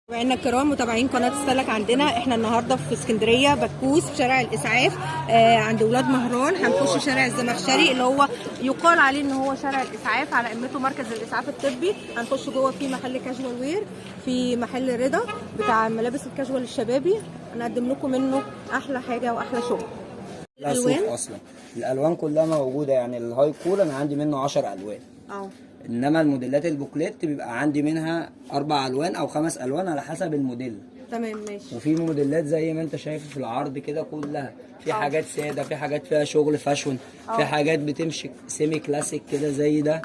متابعينا الكرام، متابعين قناة السلك، عندنا احنا النهارده في اسكندرية بكوس في شارع الاسعاف عند ولاد مهران. هنخش شارع الزمخشري اللي هو يقال عليه ان هو شارع الاسعاف، على قمته مركز الاسعاف الطبي. هنخش جوه في محل casual wear، في محل رضا بتاع ملابس الكاجوال الشبابي، هنقدم لكم منه احلى حاجة واحلى شغل. لا صوف اصلا الالوان كلها موجودة، يعني ال high col انا عندي منه 10 الوان. انما الموديلات البوكليت بيبقى عندي منها 4 الوان او 5 الوان على حسب الموديل. تمام ماشي. وفي موديلات زي ما انت شايف في العرض كده كلها، في حاجات ساده، في حاجات فيها شغل fashion، في حاجات بتمشي semi classic كده زي ده.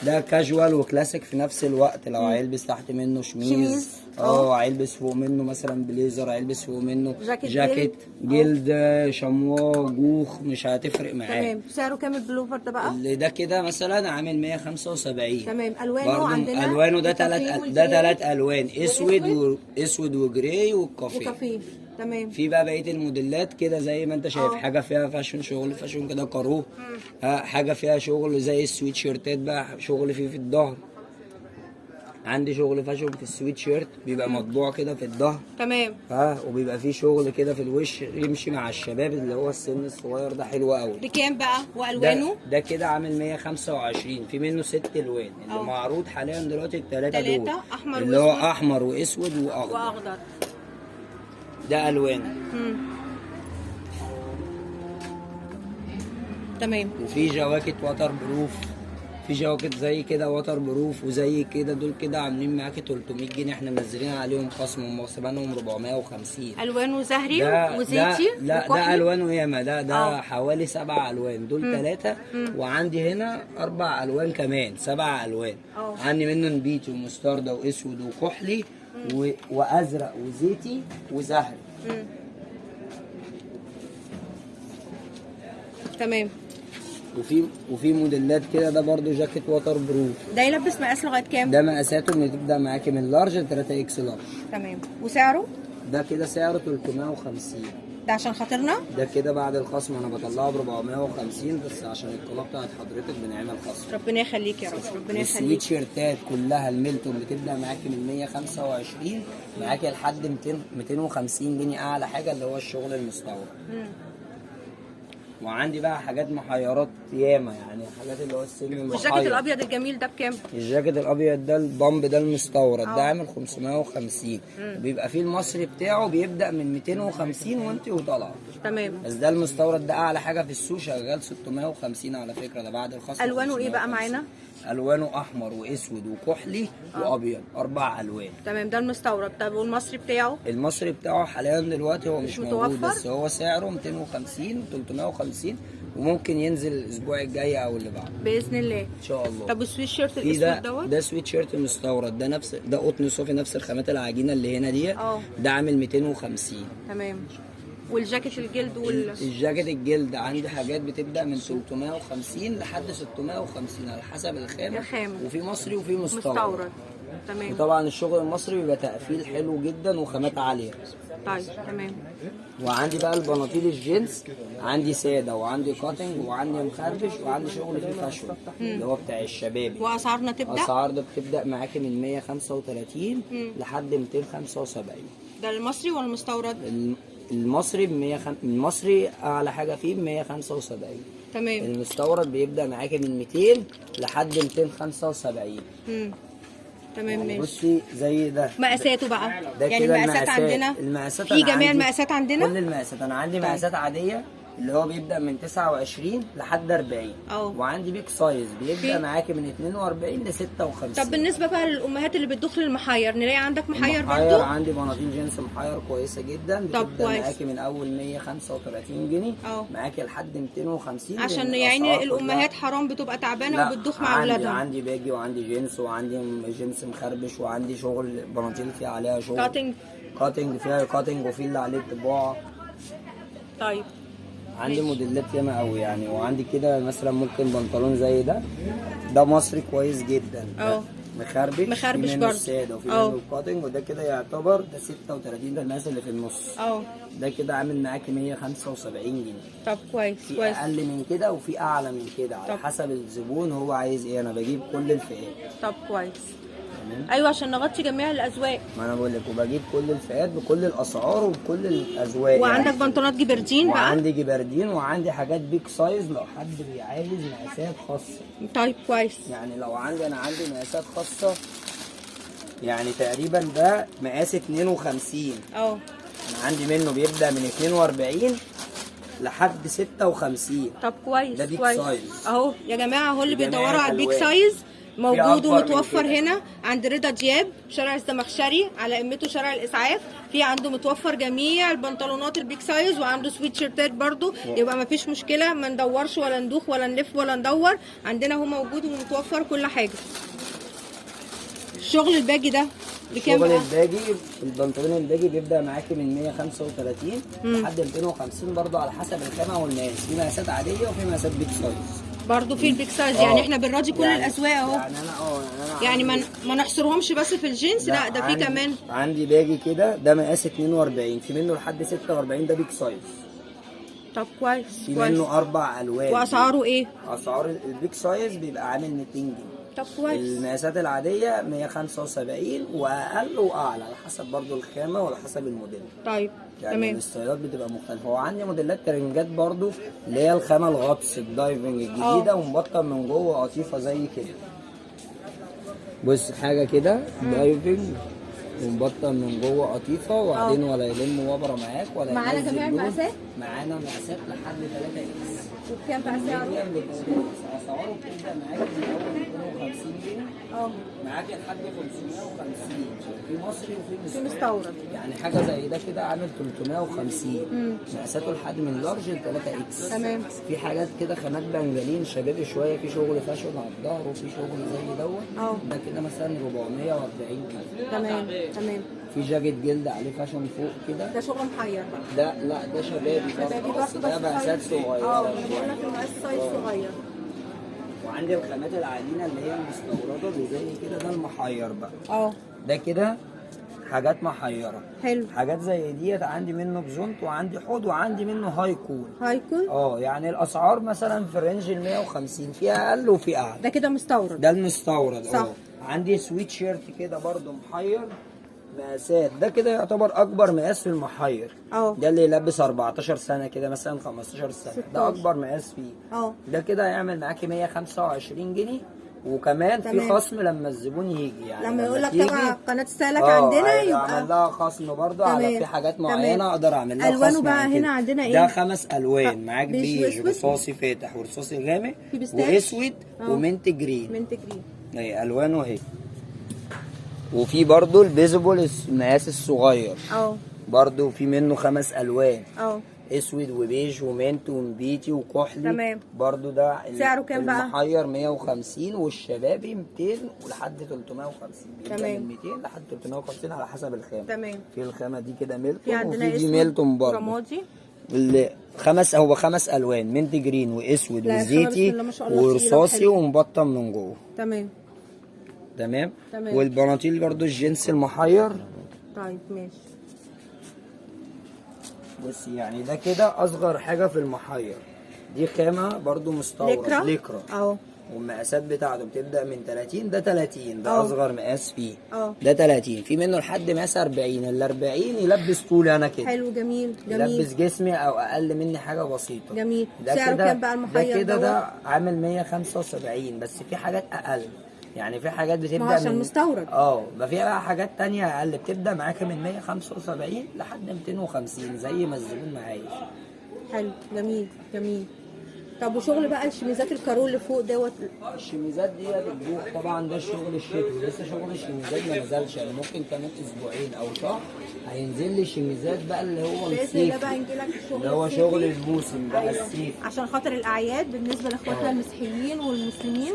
ده casual و classic في نفس الوقت. لو هيلبس تحت منه شميز، هيلبس فوق منه مثلا بليزر، هيلبس فوق منه جاكيت، جلد، شمواه، جوخ، مش هتفرق معاه. تمام. سعره كام البلوفر ده بقى؟ اللي ده كده مثلا عامل 175. تمام. الوانه عندنا الوانه ده ثلاث الوان، اسود واسود و gray والكافيه. تمام. في بقى بقية الموديلات كده زي ما انت شايف، حاجة فيها fashion، شغل fashion كده كاروه، حاجة فيها شغل زي السويت شيرتات بقى، شغل فيه في الظهر. عندي شغل fashion في السويت شيرت بيبقى مطبوع كده في الظهر. تمام. وبيبقى فيه شغل كده في الوش يمشي مع الشباب اللي هو السن الصغير ده، حلو قوي. بكام بقى والوانه؟ ده كده عامل 125، في منه 6 الوان اللي معروض حاليا دلوقتي، الثلاثة دول، احمر اللي هو احمر واسود واخضر. ده الوانه. تمام. وفي جواكت waterproof، في جواكت زي كده waterproof وزي كده، دول كده عاملين معاكي 300 جنيه، احنا منزلين عليهم خصم، هم ثمنهم 450. الوانه زهري وزيتي. لا ده الوانه ياما، ده حوالي 7 الوان، دول 3، وعندي هنا 4 الوان كمان، 7 الوان. عندي منه نبيتي ومستردة واسود وكحلي وازرق وزيتي وزهري. تمام. وفي موديلات كده، ده برده جاكيت waterproof. ده يلبس مقاس لغاية كام؟ ده مقاساته بتبدا معاكي من large 3 X large. تمام. وسعره؟ ده كده سعره 350. ده عشان خاطرنا؟ ده كده بعد الخصم انا بطلعه ب 450، بس عشان القناة بتاعت حضرتك بنعمل خصم. ربنا يخليك يا رب، ربنا يخليك. السويت شيرتات كلها الميلتون بتبدا معاكي من 125 معاكي لحد 250 جنيه اعلى حاجة، اللي هو الشغل المستورد. وعندي بقى حاجات محيرات ياما، يعني حاجات اللي هو السن المحير. والجاكيت الابيض الجميل ده بكام؟ الجاكيت الابيض ده ال pump ده المستورد ده عامل 550. بيبقى فيه المصري بتاعه بيبدا من 250 وانت وطالعه. تمام. بس ده المستورد ده اعلى حاجة في السوق، شغال 650 على فكرة، ده بعد الخصم. الوانه ايه بقى معانا؟ الوانه احمر واسود وكحلي وابيض، 4 الوان. تمام. ده المستورد. طب والمصري بتاعه؟ المصري بتاعه حاليا دلوقتي هو مش موجود، بس هو سعره 250 350، وممكن ينزل الاسبوع الجاي او اللي بعده باذن الله ان شاء الله. طب السويت شيرت الاسود دوت؟ ده سويت شيرت مستورد، ده نفس ده قطن صوفي، نفس الخامات العجينة اللي هنا ديت. ده عامل 250. تمام. والجاكيت الجلد الجاكيت الجلد عندي حاجات بتبدا من 350 لحد 650 على حسب الخامة. وفي مصري وفي مستورد. تمام. وطبعا الشغل المصري بيبقى تقفيل حلو جدا وخامات عالية. طيب تمام. وعندي بقى البناطيل الجينز، عندي ساده وعندي cutting وعندي مخربش وعندي شغل فيه fashion اللي هو بتاع الشباب. واسعارنا تبدا؟ اسعار بتبدا معاكي من 135 لحد 275. ده المصري ولا المستورد؟ المصري ب المصري اعلى حاجة فيه ب 175. تمام. المستورد بيبدا معاكي من 200 لحد 275. تمام ماشي. بصي زي ده مقاساته بقى، ده يعني كده المقاسات عندنا، المقاسات في جميع المقاسات عندنا، كل المقاسات. انا عندي مقاسات عادية اللي هو بيبدا من 29 لحد 40. وعندي big size بيبدا معاكي من 42 ل 56. طب بالنسبة بقى للامهات اللي بتدخل المحير، نلاقي عندك محير برضو؟ عندي بناطيل جينز محير كويسة جدا، بتبدا معاكي من اول 135 جنيه معاكي لحد 250، عشان يعني الامهات حرام بتبقى تعبانة وبتدخ مع اولادها. عندي baggy وعندي جينز وعندي جينز مخربش وعندي شغل بناطيل فيها عليها شغل cutting، فيها cutting وفي اللي عليه طباعه. طيب عندي موديلات ياما قوي يعني. وعندي كده مثلا ممكن بنطلون زي ده، ده مصري كويس جدا، مخربش، مخربش برضه، السادة وفي منه ال cutting، وده كده يعتبر ده 36، ده المقاس اللي في النص. ده كده عامل معاكي 175 جنيه. طب كويس في كويس. اقل من كده وفي اعلى من كده على حسب الزبون هو عايز ايه، انا بجيب كل الفئات. طب كويس. تمام. ايوه عشان نغطي جميع الاذواق. ما انا بقول لك، وبجيب كل الفئات بكل الاسعار وبكل الاذواق. وعندك يعني بنطلونات جبردين بقى. وعندي جبردين، وعندي حاجات big size لو حد بيعايز مقاسات خاصة. طيب كويس. يعني لو عندي، انا عندي مقاسات خاصة، يعني تقريبا ده مقاس 52. انا عندي منه بيبدا من 42 لحد 56. طب كويس. ده big كويس size. اهو يا جماعة، اهو اللي بجميع بيدوروا على ال big الألوان. size موجود أكبر من ومتوفر كده. هنا عند رضا دياب، شارع الزمخشري، على قمته شارع الاسعاف. في عنده متوفر جميع البنطلونات ال big size، وعنده سويت شيرتات برضو. يبقى ما فيش مشكلة، ما ندورش ولا ندوخ ولا نلف ولا ندور، عندنا هو موجود ومتوفر كل حاجة. الشغل ال baggy ده بكام شغل بقى؟ ال baggy، البنطلون ال baggy بيبدا معاكي من 135 لحد 250 برضو على حسب الخامة والمقاس. في مقاسات عادية وفي مقاسات big size. برضو في ال big size. يعني احنا بنراضي كل يعني الاذواق اهو. يعني انا يعني انا يعني ما نحصرهمش بس في الجينز، لا ده في كمان. عندي baggy كده، ده مقاس 42، في منه لحد 46، ده big size. طب كويس. في كويس. منه 4 الوان. واسعاره ايه؟ اسعار ال big size بيبقى عامل 200 جنيه. طب كويس. المقاسات العادية 175 وأقل وأعلى على حسب برضو الخامة وعلى حسب الموديل. طيب يعني تمام. الستايلات بتبقى مختلفة. وعندي موديلات ترنجات برضو اللي هي الخامة الغطس ال diving الجديدة، ومبطن من جوه قطيفة زي كده. بص حاجة كده diving ومبطن من جوه قطيفة، وبعدين ولا يلم وبرة معاك ولا معانا ينزل جميع لون. المقاسات؟ معانا مقاسات لحد 3 X. وبكام بقى سعره؟ اسعاره بتبدا معاك من اول 250 جنيه معاك لحد 550، في مصري وفي في مستورد. يعني حاجة زي ده كده عامل 350، مقاساته لحد من large ل 3 X. تمام. في حاجات كده خامات بنجالين شبابي شوية، في شغل fashion على الظهر، وفي شغل زي دوت. ده كده مثلا 440 كده. تمام تمام. في جاكيت جلد عليه fashion فوق كده. ده شغل محير بقى. ده لا ده شبابي برضه، بس ده مقاسات صغيرة. انا بقول لك المقاس size صغير. وعندي الخامات العجينة اللي هي المستورده اللي زي كده، ده المحير بقى. ده كده حاجات محيره. حلو. حاجات زي ديت عندي منه بزونت، وعندي حوض، وعندي منه high col. high col. يعني الاسعار مثلا في range ال 150، فيها اقل وفي اعلى. ده كده مستورد. ده المستورد. صح. عندي سويت شيرت كده برضو محير مقاسات، ده كده يعتبر اكبر مقاس في المحير. ده اللي يلبس 14 سنة كده مثلا، 15 سنة، 16. ده اكبر مقاس فيه. ده كده هيعمل معاكي 125 جنيه، وكمان في خصم لما الزبون يجي، يعني لما يقول لك طبعا قناة استهلاك عندنا يبقى اعمل لها خصم برضه على في حاجات معينة اقدر اعمل لها خصم. الوانه بقى هنا عندنا ايه؟ ده 5 الوان معاك، بيج، رصاصي فاتح، ورصاصي غامق، واسود، و mint green. mint green اهي الوانه اهي. وفي برضه البيزبول المقاس الصغير. برضه في منه 5 الوان. اسود وبيج و mint ونبيتي وكحلي. تمام. برضو ده سعره كام بقى؟ المحير 150، والشبابي 200 ولحد 350. تمام. من 200 لحد 350 على حسب الخامة. تمام. في الخامة دي كده ميلتون، في عندنا وفي دي ميلتون برضو رمادي. خمس، هو 5 الوان، mint green واسود وزيتي ورصاصي ومبطن من جوه. تمام تمام. والبناطيل برضو الجنس المحير. طيب ماشي. بص يعني ده كده اصغر حاجة في المحير، دي خامة برضو مستورد ليكرا. والمقاسات بتاعته بتبدا من 30، ده 30، ده اصغر مقاس فيه. ده 30، في منه لحد مقاس 40. ال 40 يلبس طولي انا كده. حلو جميل جميل. يلبس جسمي او اقل مني حاجة بسيطة. جميل. سعره كام بقى المحير ده؟ كده ده عامل 175، بس في حاجات اقل، يعني في حاجات بتبدا عشان مستورد. ما في بقى حاجات تانية اقل بتبدا معاك من 175 لحد 250 زي ما الزبون معايش. حلو جميل جميل. طب وشغل بقى الشميزات الكارو اللي فوق دوت؟ الشميزات دي بتبوخ طبعا، ده الشغل الشتوي لسه، شغل الشميزات ما نزلش، يعني ممكن كمان اسبوعين او شهر هينزل لي شميزات بقى اللي هو الصيف، بقى ينزل لك الشغل اللي هو شغل الموسم بقى. أيوه. الصيف عشان خاطر الاعياد بالنسبة لاخواتنا المسيحيين والمسلمين.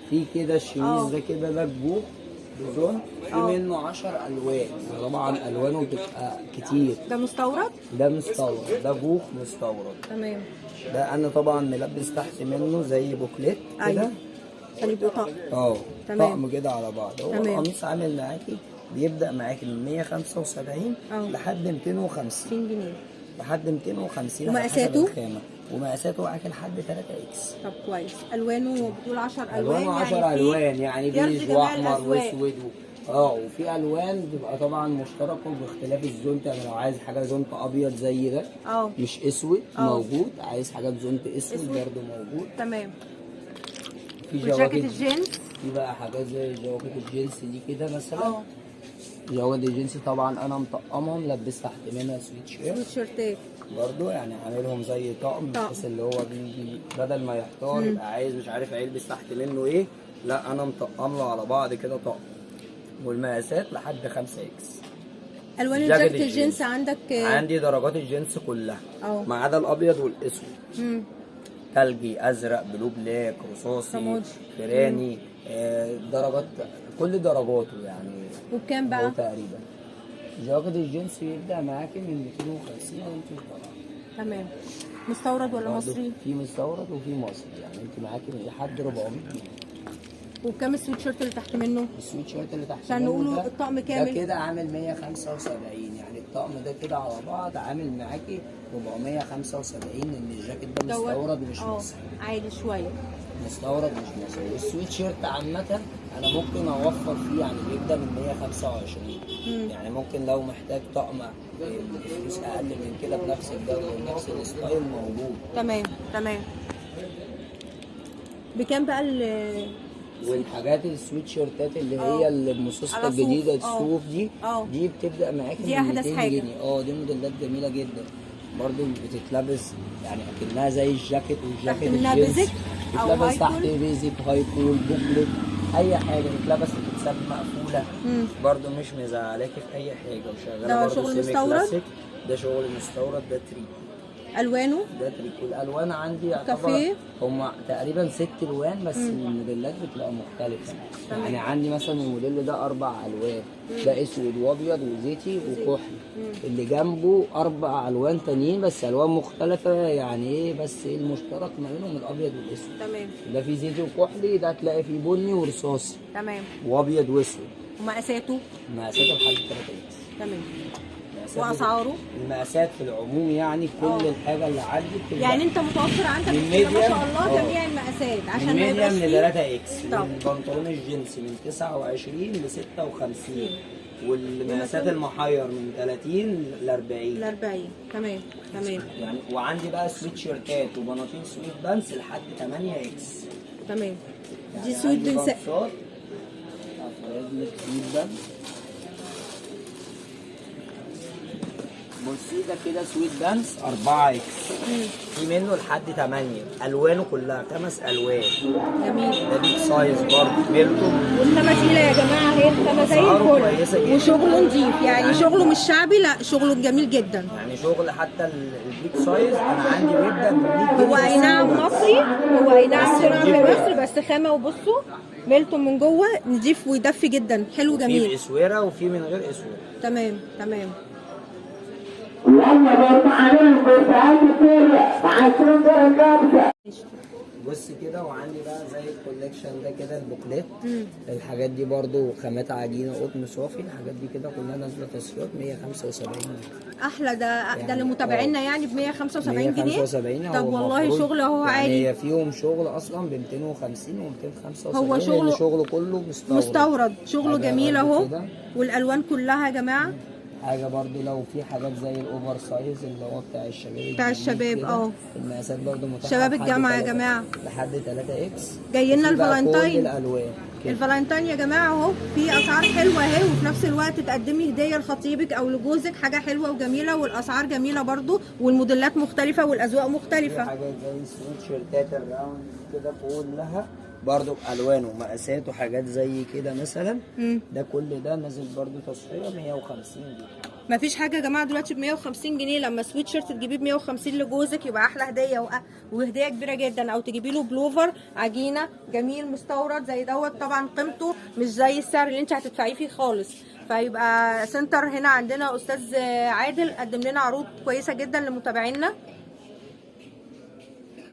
في كده الشميز ده كده، ده جوخ بزون، في منه 10 الوان، طبعا الوانه بتبقى كتير. ده مستورد؟ ده مستورد، ده جوخ مستورد. تمام. ده انا طبعا ملبس تحت منه زي بوكليت كده. أيوة. عشان يبقوا طقم. طقم كده على بعض. هو القميص عامل معاكي بيبدأ معاكي من 175 لحد 250 جنيه. لحد 250. ومقاساته؟ ومقاساته معاك لحد 3 X. طب كويس. الوانه بتقول 10 الوان. الوانه 10 الوان، يعني بيج واحمر واسود اه وفي الوان بتبقى طبعا مشتركة باختلاف الزونت. يعني لو عايز حاجة زونت ابيض زي ده مش اسود موجود، عايز حاجات زونت اسود برده موجود. تمام. في وجاكيت الجينز، في بقى حاجات زي جواكت الجينز دي كده مثلا. جواكت الجينز طبعا انا مطقمهم، لبست تحت منها سويت شيرت، سويت شيرتات برضو، يعني عاملهم زي طقم بحيث اللي هو بيجي بدل ما يحتار يبقى عايز مش عارف هيلبس تحت منه ايه، لا انا مطقم له على بعض كده طقم. والمقاسات لحد 5 X. الوان الجاكيت الجينز عندك؟ عندي درجات الجينز كلها ما عدا الابيض والاسود. تلجي، ازرق، blue black، رصاصي، فيراني، درجات كل درجاته يعني. وبكام بقى؟ تقريبا جاكيت الجينز بيبدأ معاكي من 250 وانت طالعه. تمام. مستورد ولا مصري؟ في مستورد وفي مصري، يعني انت معاكي لحد 400 جنيه. وبكام السويت شيرت اللي تحت منه؟ السويت شيرت اللي تحت عشان نقوله الطقم كامل ده كده عامل 175، يعني الطقم ده كده على بعض عامل معاكي 475، لان الجاكيت ده مستورد مش مصري. عالي شوية. مستورد مش مصري. والسويت شيرت عامة انا ممكن اوفر فيه، يعني بيبدأ من 125. يعني ممكن لو محتاج طقم بفلوس اقل من كده بنفس الجودة ونفس ال style موجود. تمام تمام. بكام بقى والحاجات السويت شيرتات اللي هي المصاصة الجديدة الصوف دي؟ دي بتبدأ معاكي دي احدث حاجة. دي موديلات جميلة جدا برضو، بتتلبس يعني اكنها زي الجاكيت، والجاكيت الجينز بتتلبس تحت basic، high col، بوكلت، اي حاجة بتتلبس، بتتساب مقفولة برضو، مش مزعلاكي في اي حاجة، وشغالة ده برضو شغل مستورد. ده شغل مستورد، ده تريكو. الوانه ده تريكو. الالوان عندي يعتبر هم تقريبا 6 الوان بس، الموديلات بتبقى مختلفة. يعني عندي مثلا الموديل ده 4 الوان، ده اسود وابيض وزيتي وكحلي. اللي جنبه 4 الوان تانيين بس الوان مختلفة، يعني ايه بس ايه المشترك ما بينهم؟ الابيض والاسود. تمام. ده فيه زيتي وكحلي، ده هتلاقي فيه بني ورصاصي. تمام. وابيض واسود. ومقاساته؟ مقاساته لحد 3 X. تمام. واسعاره؟ المقاسات في العموم يعني كل الحاجة اللي عندي يعني انت متوفر عندك ما شاء الله جميع المقاسات عشان ما يبقاش من 3 X. والبنطلون الجينز من 29 ل 56، والمقاسات المحير من 30 ل 40. ل 40. تمام تمام. يعني وعندي بقى سويت شيرتات وبناطيل sweatpants لحد 8 X. تمام. دي sweatpants. افرد لك sweatpants. بصي ده كده sweatpants 4 X، في منه لحد 8، الوانه كلها 5 الوان. جميل. ده big size برضه ميلتون، والخامه تقيلة يا جماعة، اهي الخامة زي الفل، وشغله نضيف، يعني شغله مش شعبي، لا شغله جميل جدا. يعني شغل حتى ال big size انا عندي بيبدا من 100 جنيه. هو اي نعم مصري، هو اي نعم صناعة في مصر، بس خامة، وبصوا ميلتون من جوه نضيف ويدفي جدا، حلو جميل. في باسوره وفي من غير اسورة. تمام تمام. بص كده، وعندي بقى زي ال collection ده كده البوكليت. الحاجات دي برضو خامات عجينه قطن صافي، الحاجات دي كده كلها نازله تصفيات 175 جنيه. احلى ده يعني ده لمتابعينا يعني ب 175 جنيه. 175. طب والله شغل اهو عالي، يعني هي فيهم شغل اصلا ب 250 و 275. هو شغله شغله كله مستورد، شغله جميل اهو، والالوان كلها يا جماعة. حاجة برضو لو في حاجات زي ال oversize اللي هو بتاع الشباب، بتاع الشباب المقاسات برضو متاحة شباب الجامعة يا جماعة لحد 3 X. جاي لنا الفالنتاين، الالوان الفالنتاين يا جماعة اهو، في اسعار حلوة اهي، وفي نفس الوقت تقدمي هديه لخطيبك او لجوزك حاجة حلوة وجميلة، والاسعار جميلة برضو، والموديلات مختلفة والاذواق مختلفة. في حاجات زي السويت شيرتات ال round كده كلها برضو بالوان ومقاسات وحاجات زي كده مثلا. ده كل ده نازل برضو تصفية 150 جنيه. مفيش حاجة يا جماعة دلوقتي ب 150 جنيه. لما سويت شيرت تجيبيه ب 150 لجوزك يبقى احلى هديه، وهديه كبيرة جدا. او تجيبي له بلوفر عجينه جميل مستورد زي دوت، طبعا قيمته مش زي السعر اللي انت هتدفعيه فيه خالص. فيبقى سنتر هنا عندنا استاذ عادل قدم لنا عروض كويسة جدا لمتابعينا.